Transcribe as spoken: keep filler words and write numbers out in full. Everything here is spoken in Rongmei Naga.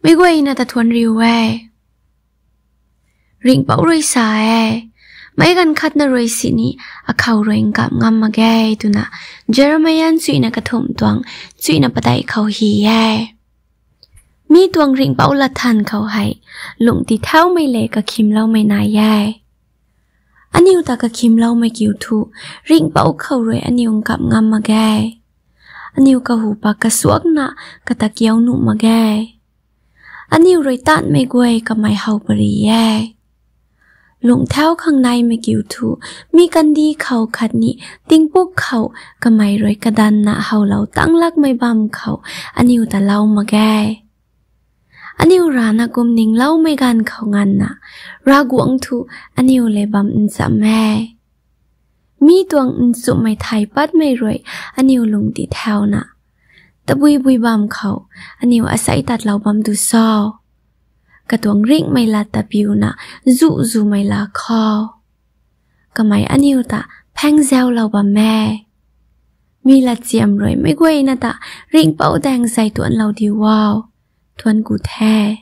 Meic guayna ta thuanc riu e. Ringhpouc rui sa e, meic ganv khatna rui sini akhou rui nkam ngam mak ge twna Jeremiah chuina kathumh tuang chuina padeih khou hy e. Mi tuang ringhpouc latthan khou hei lungh tithaumei le kakhimloumei nai e. Aniu ta kakhimloumei kiu thu ringhpouc khou rui aniu nkam ngam mak ge. Aniu kahu pak kasuakna kata kiu nuh mak ge. Aniu rui taanvmei guay kamei how pary e. Lungh thau khang naimei kiu thu mi kandih khou khatni tingpuk khou kamei rui kadanna howlou tang lakmei bam khou aniu ta lou mak ge. Aniu rana kum ningloumei ganv khou nganvna Ravguangc thu aniu le bam nchamh e. Mi tuang nchumhmei thay patmei rui aniu lungh tithauna, tabui bui bam khou aniu asei tatlou bam tu cho? Katuang ringhmei lat ta piuna zuh zumei la khou kamei aniu ta phaengzaulou bam e. Mi latchiam rui meic guayna ta ringhpouc daeng zay tuanclou diu o. Thuanc ku the.